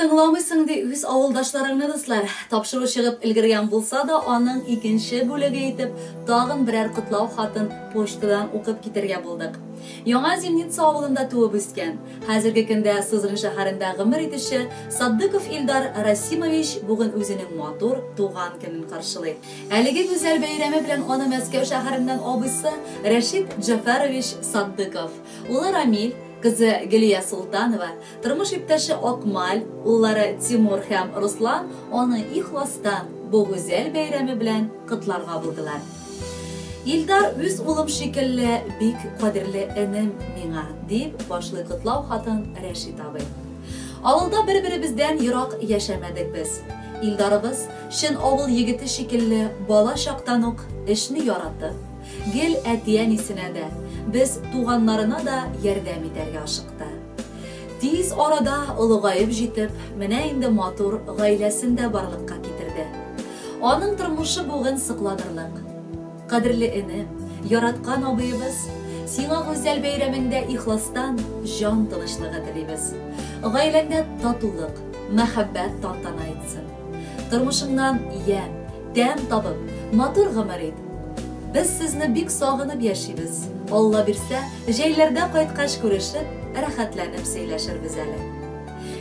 тыңламыйсың ди үз авылдашларыңны, дуслар. Тапшыру чыгып өлгергән булса да, аның икенче бүлеге итеп тагын берәр котлау хатын почтадан укып китәргә булдык. Яңа Зимница авылында туып үскән, хәзерге көндә Сызрань шәһәрендә гомер итүче Саддыков Илдар Расимович бүген үзенең матур туган көнен каршылый. Әлеге гүзәл бәйрәме белән аны Мәскәү шәһәреннән абыйсы Рәшит Җәфәрович Саддыков, улы Рамиль, кызы Гөлия Солтанова, тормыш иптәше Акмаль, уллары Тимур һәм Руслан аны ихластан бу гүзәл бәйрәме белән котларга булдылар. Илдар үз улым шикелле бик кадерле энем миңа, дип башлый котлау хатын Рәшит абый. Авылда бер-беребездән ерак яшәмәдек без. Илдарыбыз чын авыл егете шикелле бала чактан ук эшне яратып, гел әти-әнисенә дә, без туганнарына да ярдәм итәргә ашыкты. Тиз арада олыгаеп җитеп, менә инде матур гаиләсен дә барлыкка китерде. Аның тормышы бүген сокланырлык. Кадерле энем, яраткан абыебыз, сиңа гүзәл бәйрәмеңдә ихластан җан тынычлыгы телибез. Гаиләңдә татулык, мәхәббәт тантана итсен. Тормышыңнан ямь, тәм табып, матур гомер ит. Без сезне бик сагынып яшибез. Алла бирсә, җәйләрдә кайткач күрешеп, рәхәтләнеп сөйләшербез әле.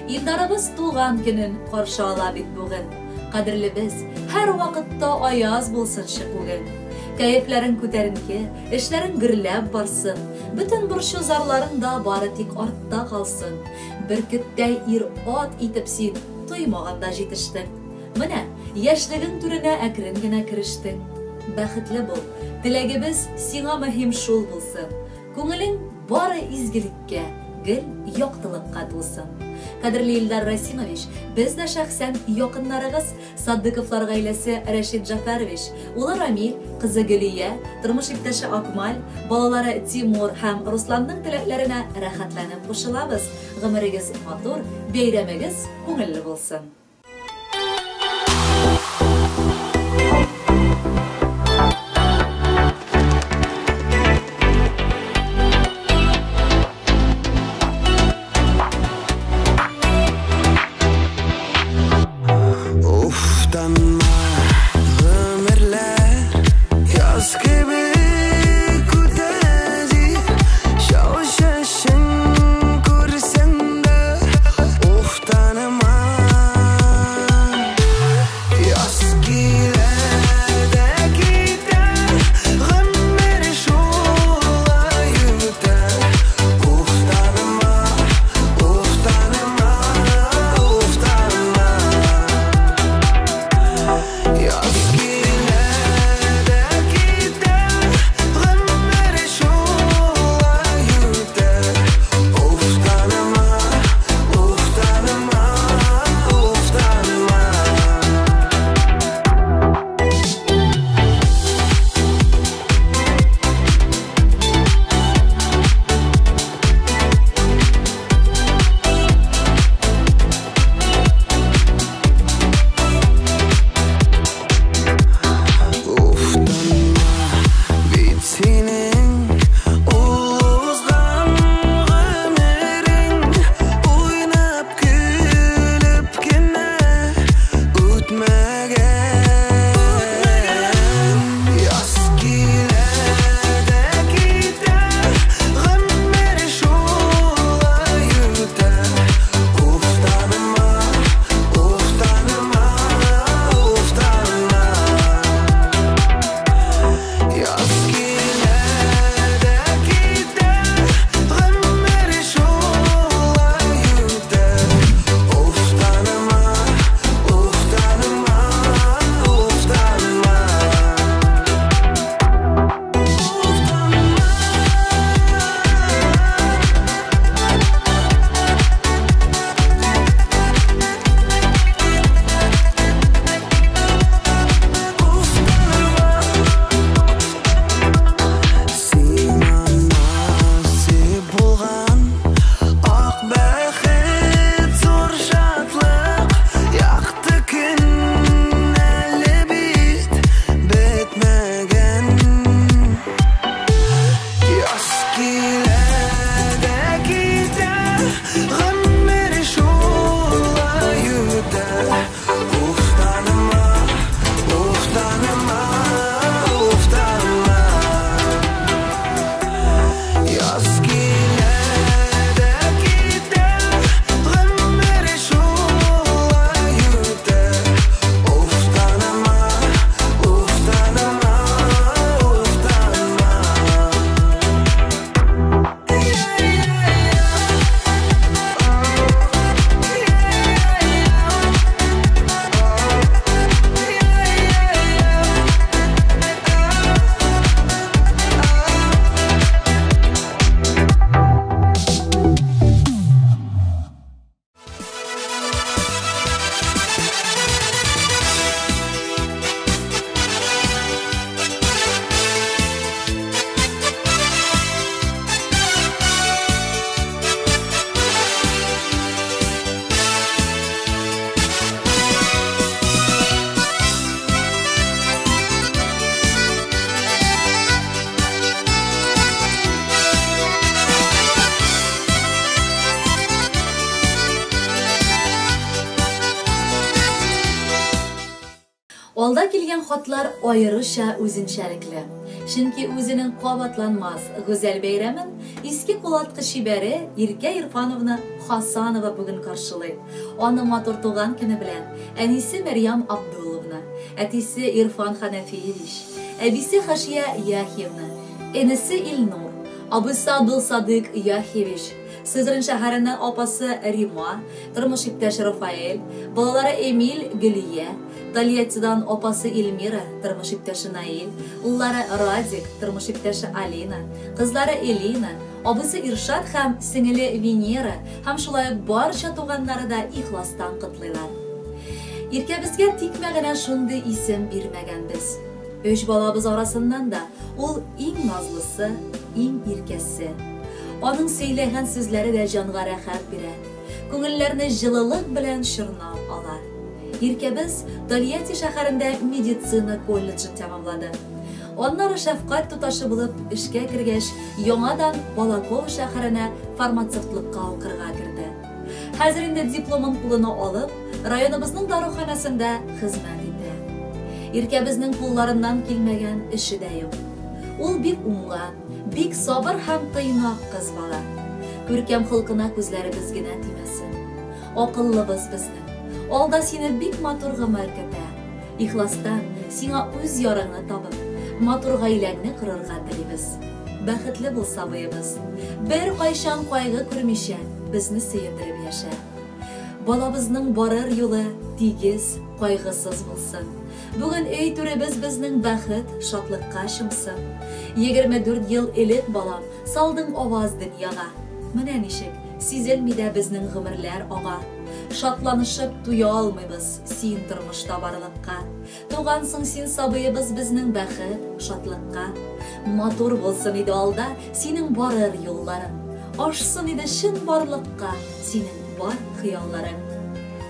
Илдарыбыз туган көнен каршы ала бит бүген. Кадерлебез, һәр вакытта аяз булсынчы күгең. Кәефләрең күтәренке, эшләрең гөрләп барсын. Бөтен борчу зарларың да бары тик артта калсын. Бөркеттәй ир-ат итеп син тоймаганда җитештең. Менә яшьлегең түренә әкрен генә керештең. Бәхетле бул, теләгебез сиңа мөһим шул булсын. Күңелең бары изгелеккә, гел яктылыкка тулсын. Кадерле Илдар Расимович, без дә шәхсән якыннарыгыз Саддыковлар гаиләсе Рәшит Җәфәрович, улы Рамил, кызы Гөлия, тормыш иптәше Акмаль, балалары Тимур һәм Русланның теләкләренә рәхәтләнеп кушылабыз. Гомерегез матур, бәйрәмегез күңелле булсын. Уфтанма, гомерләр яз кебек үтә дип, чал чәчен күрсәң дә уфтанма. Яз килә дә китә, гомер шулай үтә. Уфтанма, уфтанма, уфтанма. Яз килә дә китә, хатлар аеруча үзенчәлекле. Чөнки үзенең кабатланмас гүзәл бәйрәмен Иске Кулаткы чибәре Иркә Ирфановна Хасанова бүген каршылый. Аны матур туган көне белән әнисе Мәрьям Абдулловна, әтисе Ирфан Хәнәфиевич, әбисе Хашия Яхиевна, энесе Илнур, абыйсы Абдулсадык Яхиевич, Сызрань шәһәреннән апасы Рима, тормыш иптәше Рафаэль, балалары Эмиль, Гөлия, Тольяттидан апасы Эльмира, тормыш иптәше Наиль, уллары Радик, тормыш иптәше Алина, кызлары Элина, абыйсы Иршат һәм сеңеле Венера һәм шулай ук барча туганнары да ихластан котлыйлар. Иркәбезгә тикмә генә шундый исем бирмәгәнбез. Өч балабыз арасыннан да ул иң назлысы, иң иркәсе. Аның сөйләгән сүзләре дә җанга рәхәт бирә, күңелләрне җылылык белән чорнап ала. Иркәбез Тольятти шәһәрендә медицина колледжын тәмамлады. Аннары шәфкать туташы булып эшкә кергәч, яңадан Балаково шәһәренә фармацевтлыкка укырга керде. Хәзер инде дипломын кулына алып, районыбызның даруханәсендә хезмәт итә. Иркәбезнең кулларыннан килмәгән эше дә юк. Ул бик уңган, бик сабыр һәм тыйнак кыз бала. Күркәм холкына күзләребез генә тимәсен. Акыллыбыз безнең. Алда сине бик матур гомер көтә. Ихластан сиңа үз ярыңны табып, матур гаиләңне корырга телибез. Бәхетле бул, сабыебыз. Беркайчан кайгы күрмичә, безне сөендереп яшә. Балабызның барыр юлы тигез, кайгысыз булсын. Бүген өй түребез безнең бәхет, шатлыкка чумсын. 24 ел элек, балам, салдың аваз дөньяга. Менә ничек, сизелми дә безнең гомерләр ага. Шатланышып туя алмыйбыз син тормышта барлыкка. Тугансың син, сабыебыз, безнең бәхет, шатлыкка. Матур булсын иде алда синең барыр юлларың. Ашсын иде чынбарлыкка синең бар хыялларың.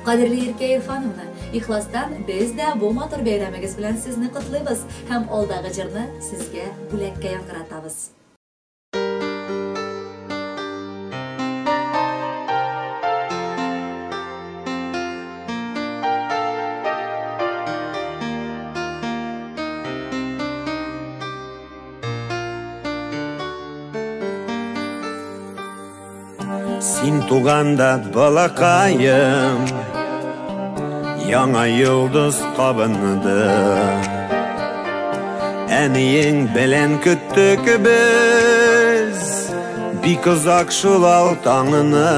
Кадерле Иркә Ирфановна, ихластан без дә бу матур бәйрәмегез белән сезне котлыйбыз һәм алдагы җырны сезгә бүләккә яңгыратабыз. Син туганда, балакаем, яңа йолдыз кабынды. Әниең белән көттек без бик озак шул ал таңны.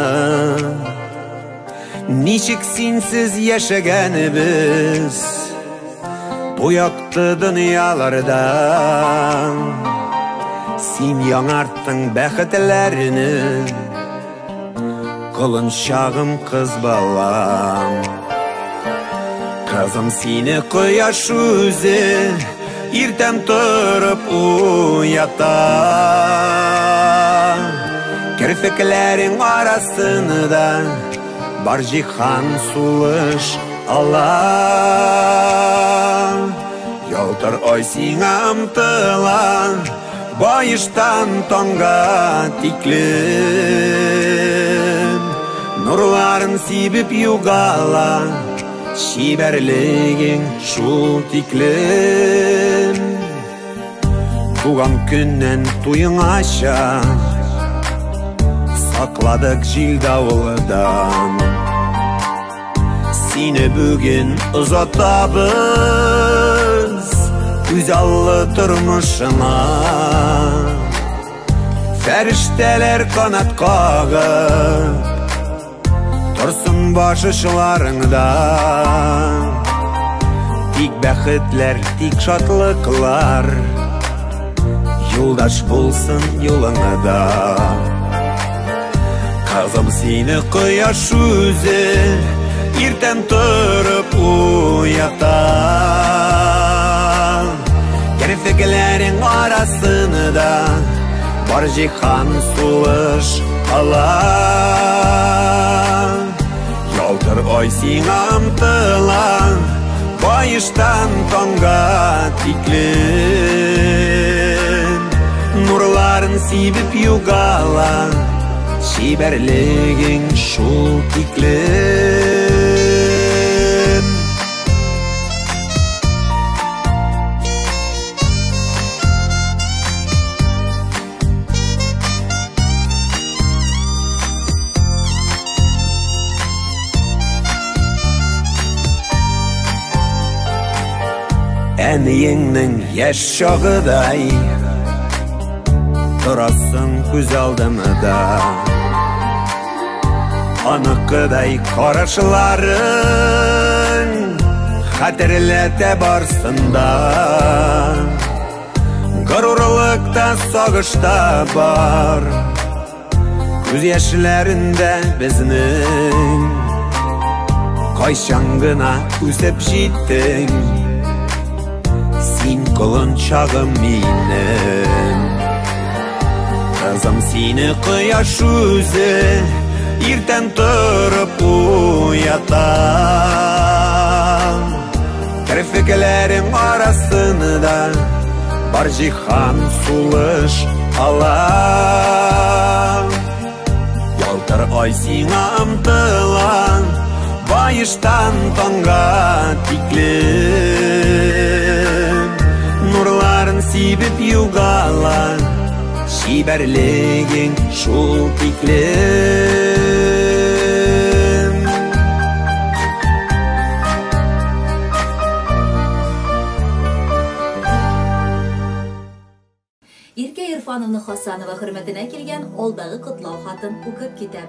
Ничек синсез яшәгәнебез бу якты дөньяларда. Син яңарттың бәхетләрне, колынчагым, кыз балам. Кызым, сине кояш үзе иртән торып уята. Керфекләрең арасында бар җиһан сулыш ала. Ялтыр ай сиңа омтыла, баештан таңга тиклем. Нурларын сибеп югала, чибәрлегең шул тиклем. Туган көннән туеңача сакладык җил давылдан. Сине бүген озатабыз үзаллы тормышыңа. Фәрештәләр канат кагып торсын баш очларыңда. Тик бәхетләр, тик шатлыклар юлдаш булсын юлыңда. Кызым, сине кояш үзе иртән торып уята. Керфекләрең арасында бар җиһан сулыш ала. Ялтыр ай сиңа омтыла, баештан таңга тиклем. Нурларын сибеп югала, чибәрлегең шул тиклем. Әниеңнең яшь чагыдай торасың күз алдымда. Аныкыдай карашларың хәтерләтә барсын да. Горурлык та, сагыш та бар күз яшьләрендә безнең. Кайчан гына үсеп җиттең син, колынчагым минем. Кызым, сине кояш үзе иртән торып уята. Керфекләрең арасында бар җиһан сулыш ала. Ялтыр ай сиңа омтыла баештан таңга тиклем. Нурларын сибеп югала чибәрлегең шул тиклем. Иркә Ирфановна Хасанова хөрмәтенә килгән алдагы котлау хатын укып китәм.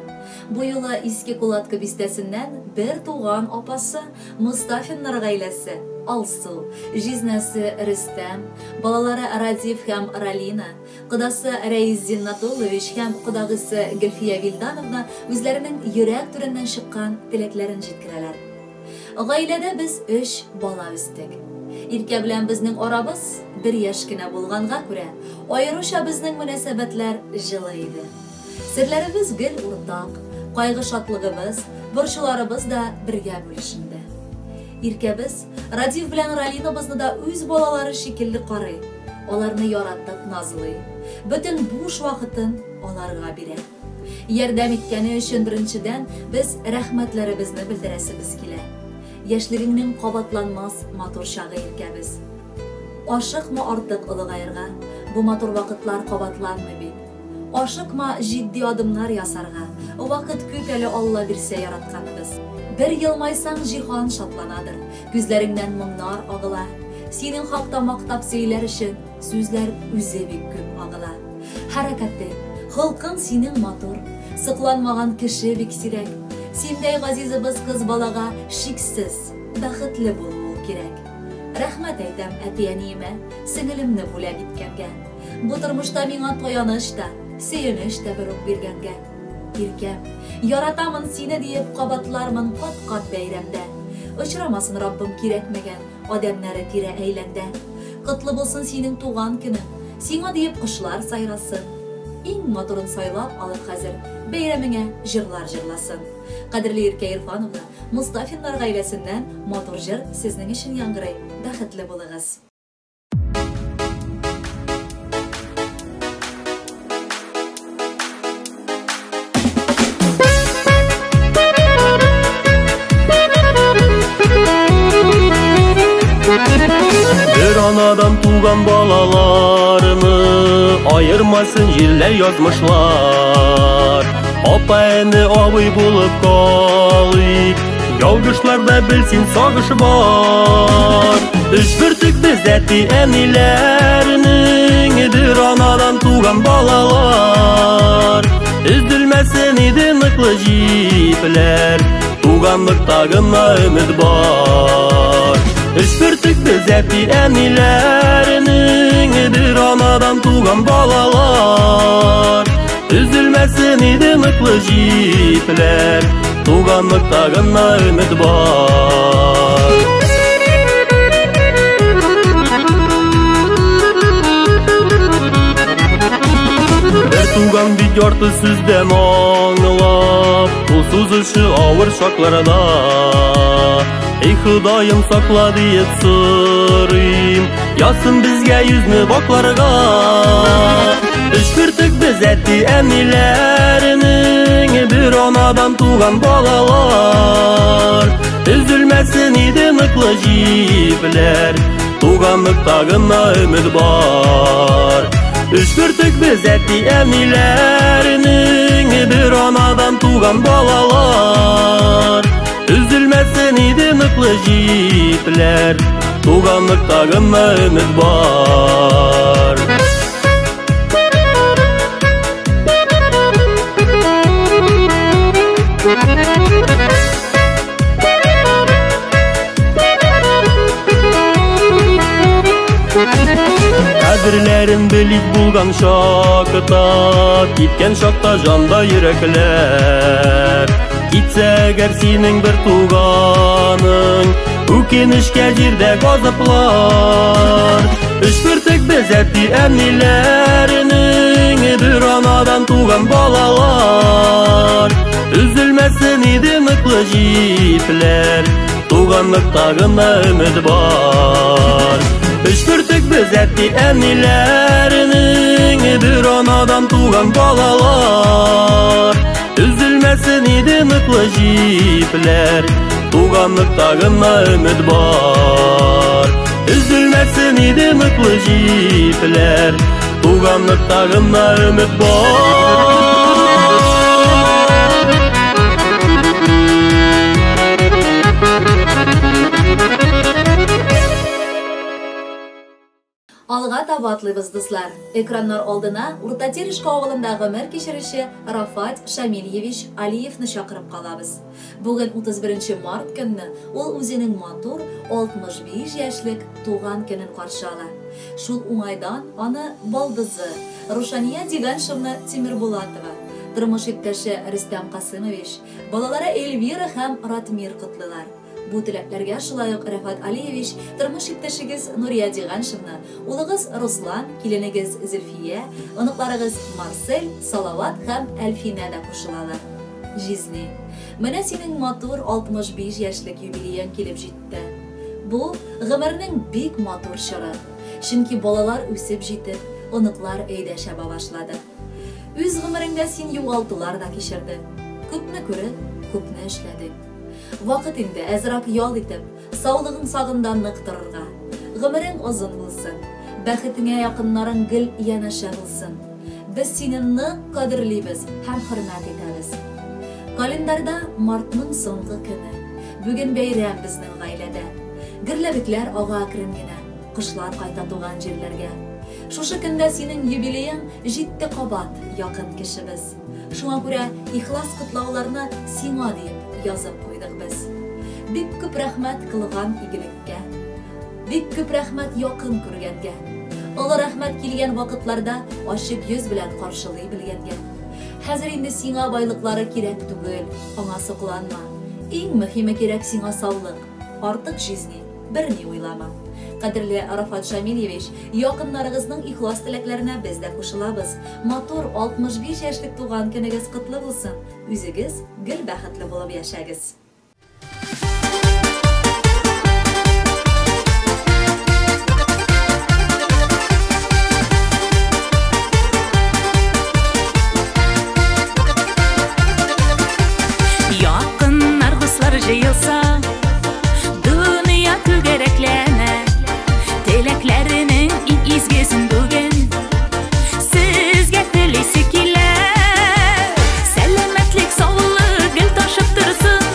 Бу юлы Иске Кулатка бистәсеннән бер туган апасы Мустафиннар гаиләсе Алсу, җизнәсе Рөстәм, балалары Радиф һәм Ралина, кодасы Рәис Зиннатуллович һәм кодагысы Гөлфия Вилдановна үзләренең йөрәк түреннән чыккан теләкләрен җиткерәләр. Гаиләдә без 3 бала үстек. Иркә белән безнең арабыз бер яшь кенә булганга күрә, аеруча безнең мөнәсәбәтләр җылы иде. Серләребез гел уртак, кайгы-шатлыгыбыз, борчуларыбыз да бергә бүлешенде. Иркәбез Радиф белән Ралинабызны да үз балалары шикелле карый, аларны яратып назлый, бөтен буш вакытын аларга бирә. Ярдәм иткәне өчен беренчедән без рәхмәтләребезне белдерәсебез килә. Яшьлегеңнең кабатланмас матур чагы, Иркәбез. Ашыкма артык олыгаерга, бу матур вакытлар кабатланмый бит. Ашыкма җитди адымнар ясарга, вакыт күп әле Алла бирсә яратканыбыз. Бер елмайсаң җиһан шатланадыр, күзләреңнән моңнар агыла. Синең хакта мактап сөйләр өчен сүзләр үзе бик күп агыла. Хәрәкәте, холкың синең матур, сокланмаган кеше бик сирәк. Синдәй газизыбыз кыз балага шиксез бәхетле булуы кирәк. Рәхмәт әйтәм әти-әниемә, сеңелемне бүләк иткәнгә. Бу тормышта миңа таяныч та, сөенеч тә бер үк биргәнгә. Иркәм, яратамын сине диеп кабатлармын кат-кат бәйрәмдә. Очрамасын Раббым кирәкмәгән адәмнәре тирә әйләндә. Котлы булсын синең туган көнең, сиңа диеп кошлар сайрасын. Иң матурын сайлап алып хәзер бәйрәмеңә җырлар җырласын. Кадерле Иркә Ирфановна, Мустафиннар гаиләсеннән матур җыр сезнең өчен яңгырый. Бәхетле булыгыз. Бер анадан туган балаларны айырмасын җирләр язмышлар. Апа-әне абый булып калыйк, ялгышларда белсен сагыш бар. Өч бөртек без әти-әниләрнең, бер анадан туган балалар. Өзелмәсен иде ныклы җипләр, туганлыкта гына өмет бар. Өч бөртек без әти-әниләрнең, бер анадан туган балалар. Өзелмәсен иде ныклы җипләр, туганлыкта гына өмет бар. Бер туган бит ярты сүздән аңлап, кул сузышы авыр чакларда. Эй, Ходаем, сакла диеп сорыйм, язсын безгә йөзне бакларга. Өч бөртек без әти-әниләрнең, бер анадан туган балалар. Өзелмәсен иде ныклы җипләр, туганлыкта гына өмет бар. Өч бөртек без әти-әниләрнең, бер анадан туган балалар. Өзелмәсен иде ныклы ныклы җипләр, туганлыкта гына өмет бар. Кадерләрен белик булган чакта, типкән чакта җанда йөрәкләр. Китсә әгәр синең бер туганың, үкенечкә җирдә газаплар. Өч бөртек без әти-әниләренең, бер анадан туган балалар. Өзелмәсен иде ныклы җипләр, туганлыкта гына өмет бар. Өч бөртек без әти-әниләренең, бер анадан туган балалар. Өзелмәсен иде ныклы җипләр, туганлыкта гына өмет бар. Өзелмәсен иде ныклы җипләр, туганлыкта гына өмет бар. Алга таба атлыйбыз, дуслар. Экраннар алдына Урта Терешка авылында гомер кичерүче Рафат Шамильевич Алиевны чакырып калабыз. Бүген 31 март көнне ул үзенең матур 65 яшьлек туган көнен каршы ала. Шул уңайдан аны балдызы Рушания Диганшевна Тимирбулатова, тормыш иптәше Рөстәм Касымович, балалары Эльвира һәм Ратмир котлыйлар. Бу теләкләргә шулай ук Рафат Алиевич, тормыш иптәшегез Нурия Диганшевна, улыгыз Руслан, киленегез Зөлфия, оныкларыгыз Марсель, Салават һәм Әлфинә дә кушылалар. Җизни, менә синең матур 65 яшьлек юбилеең килеп җитте. Бу гомернең бик матур чоры. Чөнки балалар үсеп җитеп, оныклар өйдә чаба башлады. Үз гомереңдә син югалтулар да кичердең. Күпне күреп, күпне эшләдең. Вакыт инде әзрәк ял итеп, саулыгың сагында нык торырга. Гомерең озын булсын, бәхетеңә якыннарың гел янәшә булсын. Без сине нык кадерлибез һәм хөрмәт итәбез. Календарьда мартның соңгы көне. Бүген бәйрәм безнең гаиләдә. Гөрләвекләр ага әкрен генә, кошлар кайта туган җирләргә. Шушы көндә синең юбилеең җитте кабат, якын кешебез. Шуңа күрә ихлас котлауларны сиңа диеп язып куйдык без. Бик күп рәхмәт кылган игелеккә. Бик күп рәхмәт якын күргәнгә. Олы рәхмәт килгән вакытларда ачык йөз белән каршылый белгәнгә. Хәзер инде сиңа байлыклары кирәк түгел, аңа сокланма. Иң мөһиме кирәк сиңа саулык. Артык җизни, берни уйлама. Кадерле Рафат Шамильевич, якыннарыгызның ихлас теләкләренә без дә кушылабыз. Матур 65 яшьлек туган көнегез котлы булсын. Үзегез гел бәхетле булып яшәгез. Якыннар, дуслар җыелса, дөнья түгәрәкләнә. Теләкләренең иң изгесен бүген сезгә телисе килә. Сәламәтлек, саулык гел ташып торсын,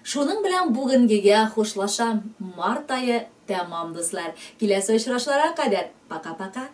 Шуның белән бүгенгегә хушлашам. Март ае тәмам, дуслар. Киләсе очрашуларга кадәр. Пока-пока.